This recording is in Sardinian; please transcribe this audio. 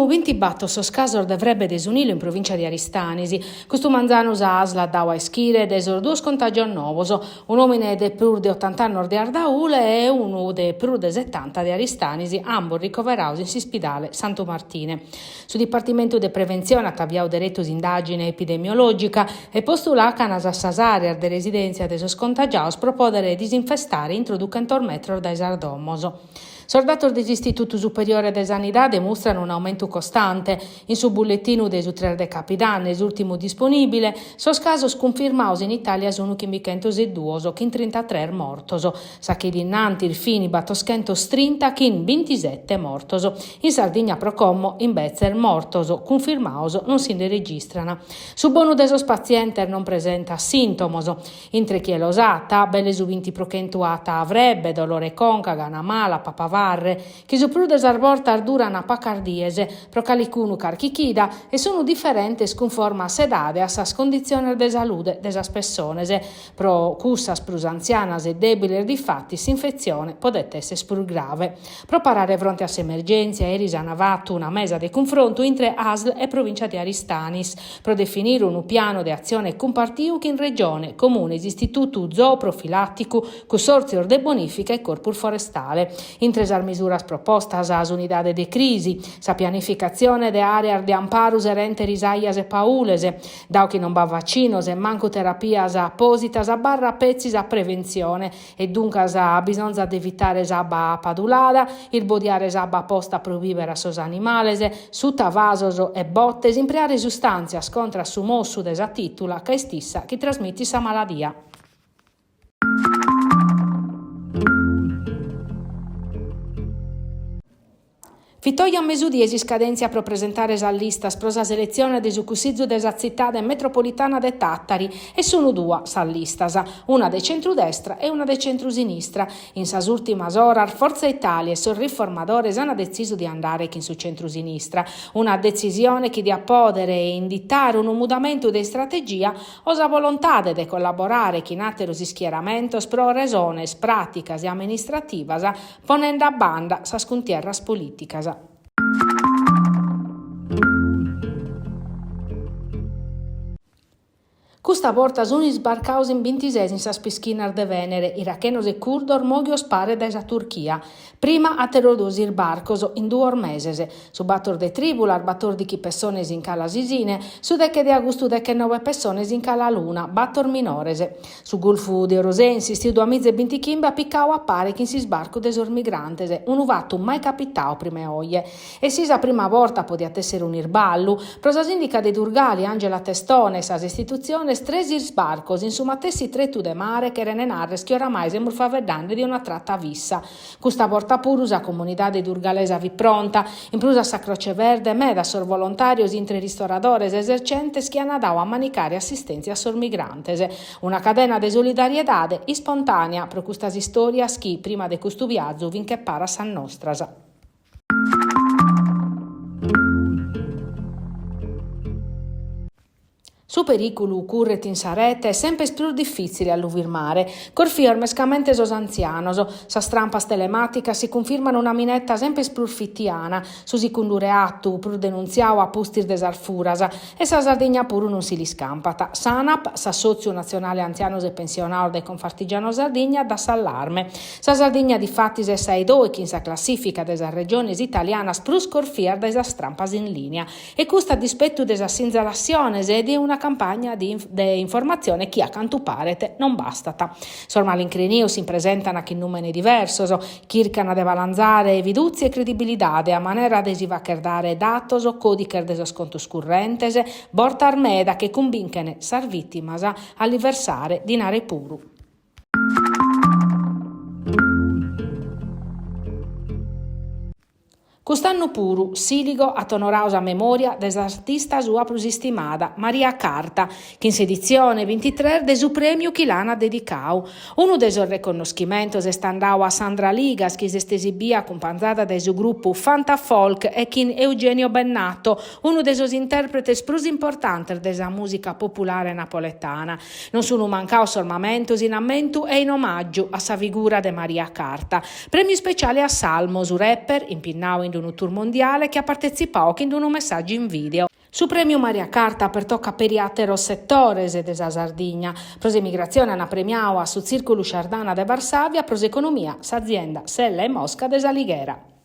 Sunu bintibator sos casos de frebbe de su Nilu in provìncia de Aristanis. Custu manzanu sa ASL at dadu a ischire de sos duos contàgios novos, un'òmine de prus de otant'annos de Ardaule e unu de prus de setanta de Aristanis, ambos ricoverados in s'ispidale Santu Martine. Su Dipartimentu de Preventzione at aviadu deretu s'indàgine epidemiològica e postu làcanas a sas àreas de residèntzia de sos contagiados pro pòdere disinfestare intro duchentos metros dae sas domos. Sos datos de s'Istitutu Superiore de Sanidade mustran un'aumentu costante. In su bulletinu de su tres de capidanne, s'ùrtimu disponìbile, sos casos cunfirmados in Itàlia sunt chimbichentoseduos, chin trintatres mortos. Sa chida innantis fin batoschentostrinta chin bintisete mortos. In Sardigna pro como, imbetzes, mortos cunfirmados non si nde registran. Su bonu de sos patzientes non presentat sìntomos. Intre chie los at, belle su binti pro chentu at frebbe, dolore 'e conca, gana mala, papavarre, chi su prus de sas bortas duran pacas dies, pro calicunu carchi chida, e sunu diferentes cunforma a s'edade e a sas conditziones de salude de sas pessones. Pro cussas prus antzianas e dèbiles difatis s'infetzione podet esser prus grave. Pro parare fronte a s'emergèntzia eris an fatu una mesa de cunfrontu intre ASL e Provìncia de Aristanis pro definire unu pianu de atzione cumpartiu chin Regione, Comunes, Istitutu Zooprofilàticu, Cussòrtzios de Bonìfica e Corpus Forestale. Intre sas misuras propostas s'unidade de crisi, sa pianificatzione de àreas de amparu serente risajas e paules, dau chi non b'at vacinos e mancu terapias apòsitas abarrat petzi sa preventzione E duncas bisonzat de evitare s'abba apadulada, isbodiare s'abba posta pro bìbere a sos animales, suta vasos e botes, impreare sustàntzias contra a su mossu de sa tìtula ca est issa chi trasmitit sa maladia. Fit oje a mesudie s'iscadèntzia pro presentare sas listas pro sas eletziones de su Cussizu de sa Tzitade Metropolitana de Tàtari e sunu duas sas listas, una de centru-destra e una de centru-sinistra. In sas ùrtimas oras Forza Italia e sos Riformadores ant detzisu de andare chin su centru-sinistra, una detzisione chi diat pòdere inditare unu mudamentu de istrategia o sa volontade de collaborare chin àteros ischieramentos pro resones pràticas e amministrativas ponende a banda sas cuntierras polìticas. Custa borta sunt isbarcados in bintises in sas pischinas de Vènere, irachenos e curdos mòghios pare dae sa Turchia. Prima àteros duos isbarcos in duos meses, su bator de trìbulas batòrdighi pessones in Cala Sisine, su deche de agustu dechenoe pessones in Cala Luna, bator minores. Su Gulfu de Orosei in s'istiu duamiza e bintichimbe at picau a pare chin s'isbarcu de sos migrantes, unu fatu mai capitau prima 'e oje. E si sa prima borta podiat èssere un'isballu, pro sa sìndica de Durgali Angela Testone e sas istitutziones tres isbarcos in su matessi tretu de mare cherent nàrrere chi oramai semus faeddende de una trata fissa. Custa borta puru sa comunidade durgalesa fit pronta, in prus a sa Croce Verde medas sos volontàrios intre ristoradores e esercentes chi ant dadu a manicare assistèntzia a sos migrantes. Una cadena de solidariedade ispontànea pro custas istòrias chi, prima de custu viazu, fin che pare a sas nostras. Su perìculu curret in sa rete est semper prus difìtzile a lu firmare. Corfios mescamente sos antzianos. Sas trampas telemàticas si cunfirman una mineta semper prus fitiana, su segundu reatu prus denuntziadu a pustis de sas furas. E sa Sardigna puru non si l'iscampat. S'ANAP, s'Assòtziu Natzionale Antzianos e Pensionados de Confartigiano Sardigna, dat s'allarme. Sa Sardigna difatis est sa 'e doichi in sa classìfica de sas regiones italianas prus corfias dae sas trampas in lìnia. E custu a dispetu de sas sinzalassiones e de una campagna de informatzione chi, a cantu paret, non bastat. Sos malincrinios si presentan chin nùmenes diversos, chircan de balanzare fidùtzia e credibilidade a manera de si fagher dare datos, còdiches de sos contos currentes, bortas meda che cumbinchen sas vìtimas a li versare dinare puru. Cust'annu puru, Sìligo at onoradu sa memòria de s'artista sua prus istimada, Maria Carta, chin s'editzione bintitres de su prèmiu chi l'ant dedicadu. Unu de sos reconnoschimentos est andadu a Sandra Ligas, chi s'est esibia acumpanzada dae su grupu Fantafolk e chin Eugenio Bennato, unu de sos intèrpretes prus importantes de sa mùsica populare napoletana. Non sunu mancados sos mamentos in ammentu e in omàgiu a sa figura de Maria Carta. Prèmiu ispeciale a Salmo, su rapper, impinnadu in. unu tour mondiale chi at partetzipadu chin unu messàgiu in vìdeo. Su prèmiu Maria Carta pertocat peri àteros setores de sa Sardigna. Pro s'emigratzione ant premiadu a su Tzìrculu Shardana de Varsàvia, pro s'economia s'azienda Sella e Mosca de S'Alighera.